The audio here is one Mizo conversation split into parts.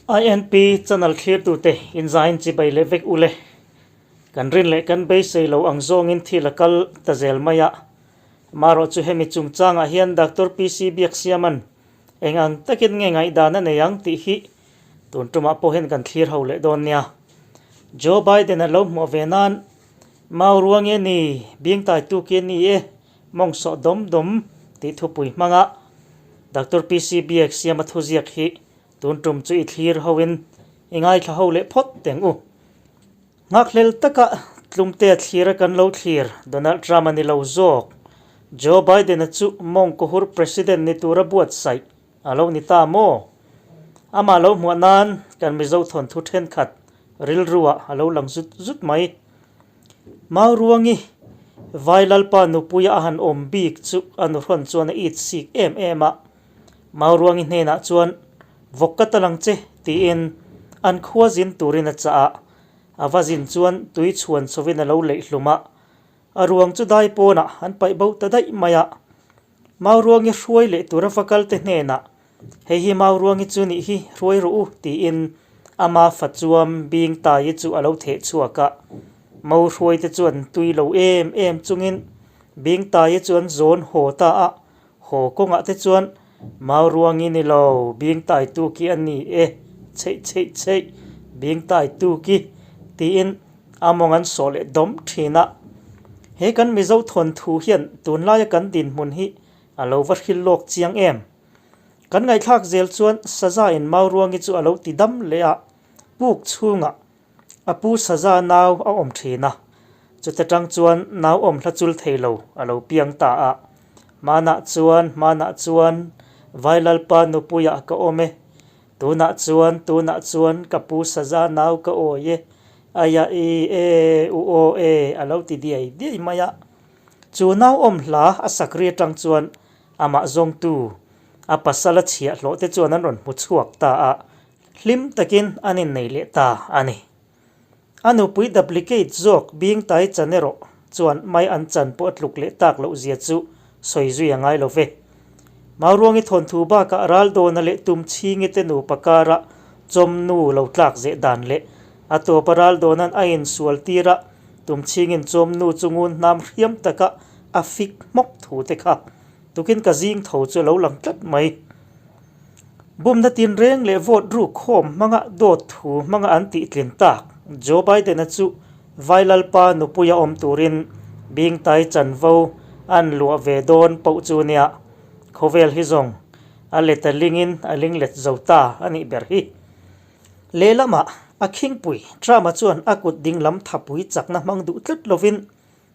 INP channel thlirtute inzain chibai leh vek ule. Kan rin leh kan beisei lo ang zawngin thil a kal ta zel mai a. Marawh chu hemi chungchangah hian Doctor PC Biaksiama'n eng ang takin nge ngaihdan a nei ang tih hi tun tumah pawh hian kan thlir ho leh dawn nia. Joe Biden a lo hmuah ve nan Mau ruang e ni, Bingtai tuk e ni e, mawng sawh dawm dawm tih thupui hmanga Doctor PC Biaksiama thuziak hi tun tum chu i thlir hoin i ngaithla ho leh phawt teng u. Nghakhlel taka tlumtea thlira kan lo thlir Donald Trump a ni lo zawk. Joe Biden-a chu mawng kuhur President ni tura buatsaih a lo ni ta maw? Amah lo hmuah nan kan Mizo thawnthu thenkhat rilruah a lo lang zut zut mai. Mau Ruangi, Vai Lalpa nupuia a han awm bik chu a nuhrawn chuan a it sik em em a. Mau Ruangi hnenah chuan, Vawk ka tal ang che, tiin an khua zin turin a chah a. A va zin chuan tui chhuan chhovin a lo leih hlum a. A ruang chu dai pawnah an paih bo ta daih mai a. Mau Ruangi hruai leh tura va kal te hnenah, Hei hi Mau Ruangi chu nih hi, hruai rawh u, tiin ama fa chuam Bing Taii chu a lo theh chhuak a. Mau hruai te chuan tui lo em em chungin Bing Taii chu an zawn haw ta a. Haw kawngah te chuan Mau Ruangi ni lo, Bing Tai tu khi a ni e, chheih chheih chheih, Bing Tai tu khi, tiin a mawng an sawh leh dawm thin a. He kan Mizo thawnthu hian tunlaia kan dinhmun hi a lo va hril lawk chiang em? Kan ngaihthlak zel chuan Saza in Mau Ruangi chu a lo ti dam leh a, puk chhungah A pu Saza nau a awm thin a, chuta tang chuan nau awm hla chul thei lo a lo piang ta a. Hmanah chuan, hmanah chuan Vailalpa nupuiah ka awm e, tunah chuan, tunah chuan ka pu Saza nau ka awi e, aia i e u aw e a lo ti diai diai mai a. Chu nau awm hla a sakri atang chuan amah zawngtu a pasal a chhiahhlawh te chuan an rawn hmu chhuak ta a. Hlim takin an innei leh ta a ni. A nupui duplicate zawk Bing Tai Chan erawh chuan mai an chan pawh a tluk leh tak loh zia chu sawi zui a ngai lo ve. Mauruangi thawnthu bakah Raldawna leh Tumchhingi te nupa kara chawmnu lo tlak zeh dan leh a tawpa Raldawna'n a insual tir a, Tumchhingin chawmnu chu ngun hnam hriam taka a fik hmawk thu te kha tukin ka zing tho chu a lo lang tlat mai. Bumna tinreng leh vote ruk khawm hmanga dawt thu hmanga an tih tlin tak Joe Biden-a chu Vailalpa nupuia awm turin Bingtai chanvo an luah ve dawn poh chu nia khawvel hi zawng a let a lingin a ling let zo ta a nih ber hi. Lehlamah a khingpui Trump-a chuan a kut dinglam thapui chakna hmang duh tlat lovin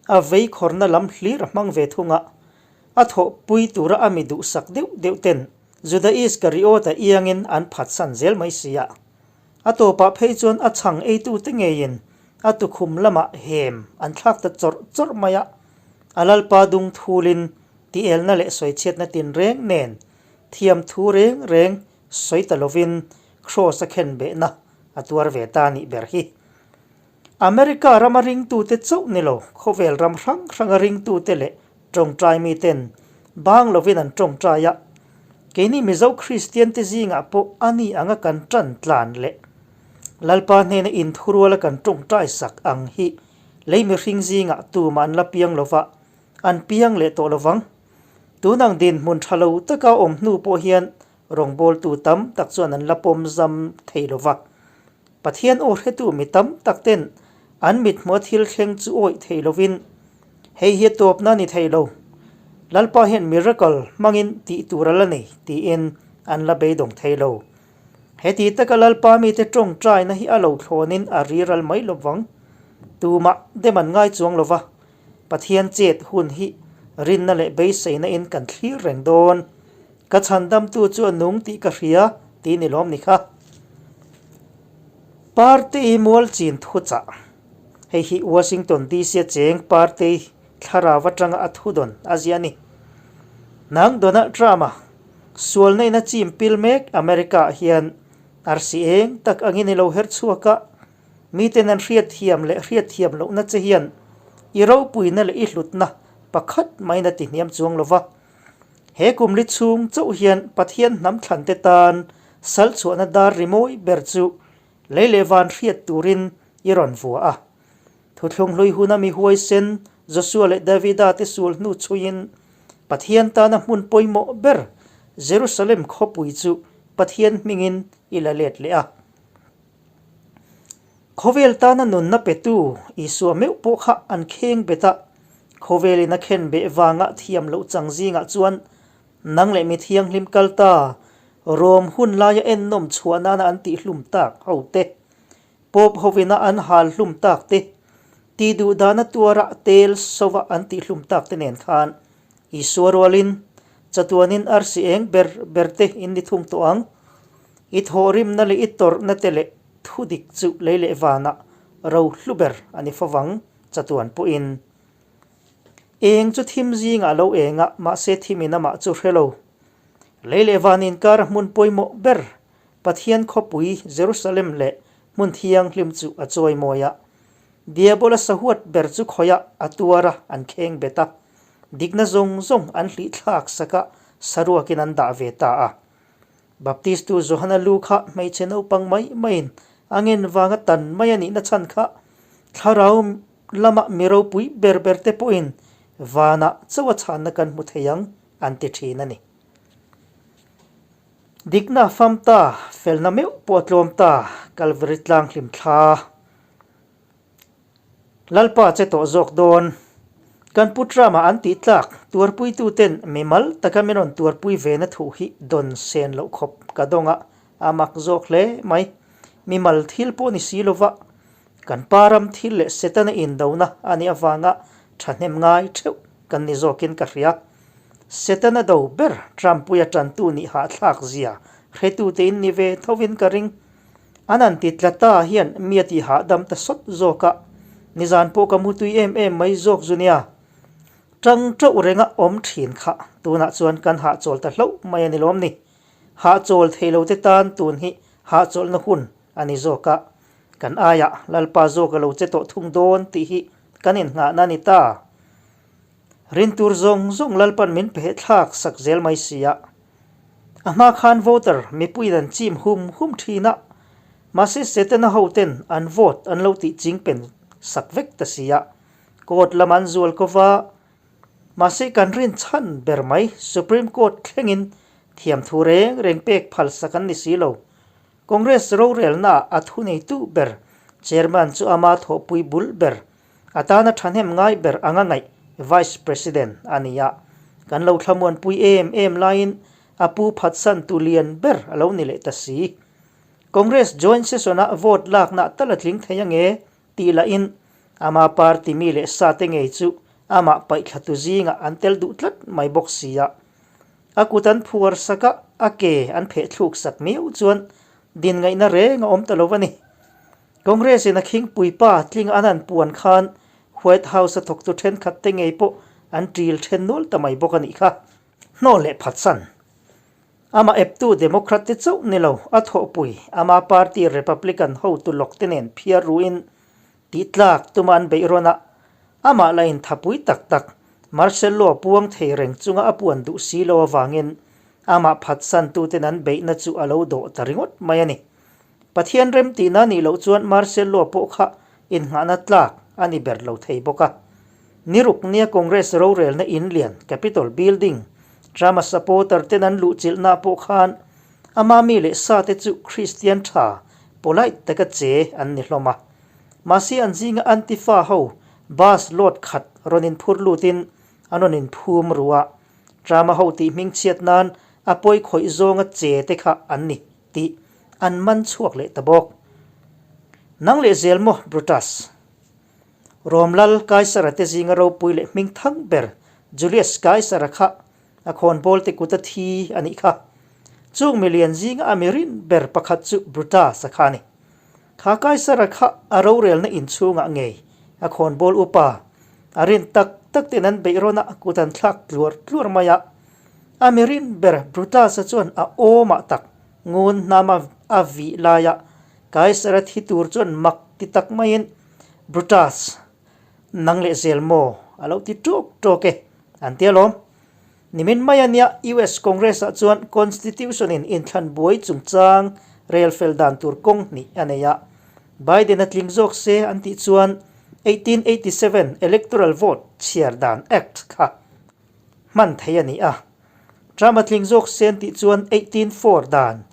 a vei khawrna lam hlir a hmang ve thung a, A thawhpui tura a mi duhsak deuh deuh ten Juda Iskariota iangin an phatsan zel mai si a. A tawpah phei chuan a chhang eitute ngeiin a tukhum lamah hem an thlak ta chawrh chawrh mai a. A Lalpa dung thulin tielna leh sawichhiatna tinreng nen thiam thu reng reng sawi ta lovin Kraws a khen behna a tuar ve ta nih ber hi. America rama ringtute chauh ni lo, khawvel ram hrang hranga ringtute leh tawngtai miten bang lovin an tawngtai a. Keini Mizo Kristiante zingah pawh a ni anga kan tan tlan leh Lalpa hnena inthuruala kan tawngtai sak ang hi lei mihring zingah tumah an la piang lova, an piang leh tawh lovang. Tunang dinhmun tha lo taka awm hnu pawh hian Rawngbawltu tam tak chuan an la pawm zam thei lo va. Pathian aw hretu mi tam tak ten an mithmuha thil thleng chu awih thei lovin, Hei hi a tawpna a ni thei lo. Lalpa hian miracle hmangin tih tur a la nei, tiin an la beidawng thei lo. Heti taka Lalpa mite tawngtaina hi a lo thlawnin a riral mai lo vang. Tumah dem an ngai chuang lo va. Pathian chet hun hi rinna leh beiseina in kan thlir reng dawn. Ka chhandamtu chu a nung tih ka hria tih ni lawm ni kha. Party mualchin thuchah. Hei hi Washington DC a cheng party thlarau atanga a thudawn a zia a ni. Nang Donald Trump-a sualna in a chim pil mek America ah hian arsi eng tak angin i lo her chhuak a, miten an hriatthiam leh hriatthiam lohna che hian i ropuina leh i hlutna pakhat maiin a tihniam chuang lo va. He kum li chhung chauh hian Pathian hnam thlan te tan Sal chhuahna dar rimawi ber chu lei leh van hriat turin i rawn vua a. Thuthlung hlui huna mi huaisen Joshua leh Davida te sual hnu chhuiin Pathian tana hmun pawimawh ber Jerusalem khawpui chu Pathian hmingin i la let leh a. Khawvel tana nunna petu Isua meuh pawh kha an kheng bet a, khawvelin a khen beh vanga thiam loh chang zingah chuan nang leh mi thianghlim kal ta Rom hun laia ennawm chhuah nana an tihhlum tak ho te, Pope hovina an hal hlum tak te, tih duh dana tuara tel sova an tihhlum tak te nen khan Isua rualin chatuanin arsi eng ber ber te in ni thung tawh ang. I thawhrimna leh i tawrhna te leh thu dik chu lei leh vanah ro hlu ber a ni fovang chatuan pawhin. Eng chu thim zingah a lo eng a, mahse thimin amah chu hre lo. Lei leh van inkar a hmun pawimawh ber Pathian khawpui Jerusalem leh hmun thianghlim chu a chawimawi a. Diabola sahuat ber chu khawiah a tuar a, an kheng bet a. Dikna zawng zawng an hlih thlak sak a, saruakin an dah ve ta a. Baptistu Johana lu kha hmeichhe naupang mai maiin a ngen vanga tan mai a nihna chhan kha thlarau lama mi ropui ber ber te pawhin vanah chauh a chhanna kan hmu thei ang an ti thin a ni. Dikna fam ta, felna meuh pawh a tlawm ta, Kalvari tlang hlim thla. Lalpa che tawh zawk dawn. Kan pu Trump-a an tih tlak tuarpuituten mimal taka min rawn tuarpui ve na thu hi dawn sen loh khawp ka dawng a, a mak zawk hle mai. Mimal thil pawh ni si lova, kan pa ram thil leh Setana indona a nih avanga thahnem ngai theuh kan ni zawkin ka hria. Setana do ber Trump-puia tantu nih hahthlak zia hretute in ni ve thovin ka ring. An han ti tla ta hian mi a ti hahdam ta sawt zawk a, nizan pawh ka mutui em em mai zawk zu nia. Tang teuh renga awm thin kha tunah chuan kan hahchawl ta hlauh mai a ni lawm ni. Hahchawl thei lo te tan tun hi hahchawlhna hun a ni zawk a, kan aiah Lalpa zawk a lo che tawh thung dawn tih hi kan innghahna a ni ta. Rin tur zawng zawng Lalpan min phehthlak sak zel mai si a. A hma khan voter mipuiin an chim hum hum thin a, mahse Setana hoten an vote an lo tih ching pen sak vek ta si a. Court lam an zual ko va, mahse kan rin chhan ber mai Supreme Court thlengin thiamthu reng reng pek phal sak an ni si lo. Congress rorelnaah a thuneitu ber Chairman chu ama thawhpui bul ber A tana thahnem ngai ber anga ngaih Vice President a ni a, kan lo thlamuanpui em em laiin a pu phatsan tu lian ber a lo ni leh ta si. Congress Joint Session-a vote lakna tal a tling thei ange tih lahin ama party mi leh sate ngei chu amah paihthlatu zingah an tel duh tlat mai bawk si a. A kut an phuar sak a, a ke an phehthluk sak miau chuan din ngaihna reng a awm ta lo a ni. Congress in a khingpui pa tling an han puan khan White House a thawktu thenkhat te ngei pawh an ṭil then nual ta mai bawk a nih kha. Hnaw leh phatsan. Amah eptu Democrat te chauh ni lo, a thawhpui ama party Republican hotu lawk te nen phiar ruin tih tlak tuma an beih rawn a, amah la inthapui tak tak Marcello a puang thei reng chunga a puan duh si lo avangin amah phatsantu ten an beihna chu a lo dawh ta ringawt mai a ni. Pathian remtihna nih loh chuan Marcello pawh kha innghahna tlak a ni ber lo thei bawk a. Niruk nia Congress rorelna in lian, Capitol Building, Trump-a supporter ten an luhchilhna pawh khan ama mi leh sa te chu Kristian tha, polite taka che an ni hlawm a. Mahse an zinga Antifa ho bus load khat rawn inphur lutin an rawn inphum ru a, Trump-a ho tih hmingchhiat nan a pawi khawih zawnga che te kha an ni. tih an man chhuak leh ta bawk. Nang leh zel maw, Brutus? Rom lal Kaisara te zinga ropui leh hming thang ber Julius Kaisara kha a khawnbawl te kut a thi a nih kha. Chung milian zinga a mirin ber pakhat chu Brutus-a kha a ni. Kha Kaisara kha a rorelna inchhungah ngei a khawnbawl upa a rin tak tak ten an beih rawn a kut an thlak tluar tluar mai a. A mirin ber Brutus-a chuan a awmah tak ngun hnama a vih laia Kaisara thi tur chuan mak ti tak maiin, Brutus, nang leh zel maw? a lo ti ṭawk ṭawk e, an ti alawm. Nimin mai a nia US Congress ah chuan Constitution in inthlan buai chungchang rel fel dan tur kawng hnih a nei a. Biden a tling zawk se an tih chuan 1887 Electoral Vote chhiar dan Act kha hman thei a ni a. Trump a tling zawk se an tih chuan 1804 dan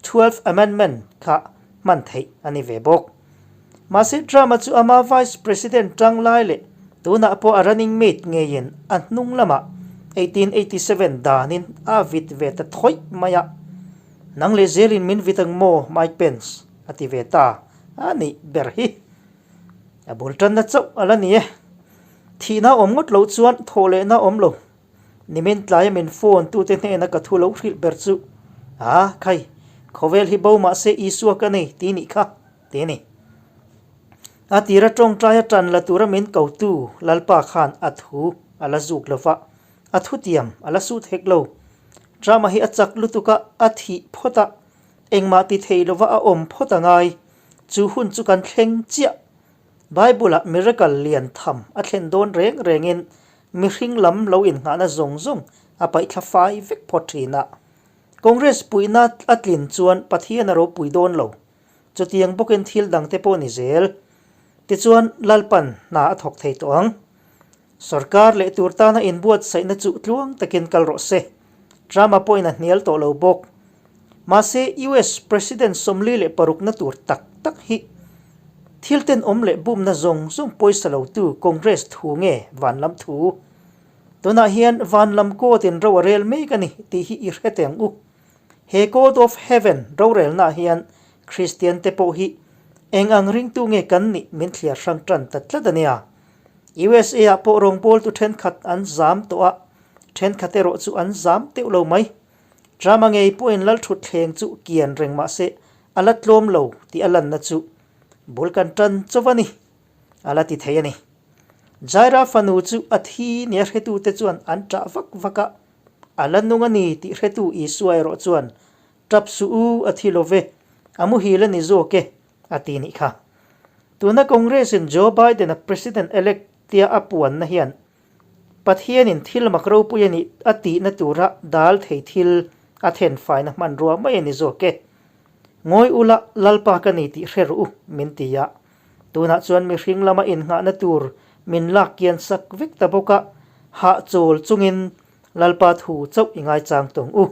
Twelfth Amendment kha hman theih a ni ve bawk. Mahse Trump a chu ama Vice President tang lai leh tunah pawh a running mate ngeiin a hnung lamah 1887 danin a vit ve ta thawih mai a. Nang leh zelin min vit ang maw Mike Pence? a ti ve ta a nih ber hi. A bul tanna chauh a la ni e. Thihna awm ngawt loh chuan thawh lehna awm lo. Nimin tlaia min phone tute hnena ka thu lo hrilh ber chu, A, khai, khawvel hi bo mahse Isua ka nei ti nih kha, ti a ni. A tira tawngtaia tan la tura min kotu Lalpa khan a thu a la zuk lo va, a thutiam a la sut hek lo. Drama hi a chak lutuk a, a thih phawt a, engmah ti thei lova a awm phawt a ngai. Chu hun chu kan thleng chiah. Bible-ah miracle lian tham a thlen dawn reng rengin mihring lam lo innghahna zawng zawng a paihthla fai vek phawt thin a. Congress puihna a tlin chuan Pathian a ropui dawn lo. Chutiang bawkin thil dangte pawh ni zel. Tichuan Lalpan hna a thawk thei tawh ang. Sorkar leh tur tana inbuatsaihna chu tluang takin kal rawh se. Trump-a pawhin a hnial tawh lo bawk. Mahse, US President 46na tur tak tak hi thil tenawm leh bumna zawng zawng pawisa lotu Congress thu nge van lam thu? Tunah hian van lam court in ro a rel mek a ni tih hi i hre teh ang u. He Court of Heaven rorelnaah hian Kristian te pawh hi eng ang ringtu nge kan nih min thliar hrang tan ta tlat a nia. USA ah pawh rawngbawltu thenkhat an zam tawh a, thenkhat erawh chu an zam teuh lo mai. Trump-a ngei pawhin lalthutthleng chu kian reng mah se a la tlawm lo tih a lanna chu bul kan tan chauh a ni, a la ti thei a ni. Jaira fanu chu a thi nia hretute chuan an ṭah vak vak a, a la nung a ni tih hretu Isua erawh chuan, Ṭap suh u, a thi lo ve, a muhil a ni zawk e, a ti nih kha. Tuna Congress-in Joe Biden-a President-elect tia a puanna hian Pathianin thil mak ropui a nih a tihna tura dal thei thil a thenfaina hmanrua mai a ni zawk e. Ngawi ula, Lalpa ka ni tih hre rawh u, min ti a. Tunah chuan mihring lama innghahna tur min lak kian sak vek ta bawk a, hahchawl chungin Lalpa thu chauh i ngaichang tawng u.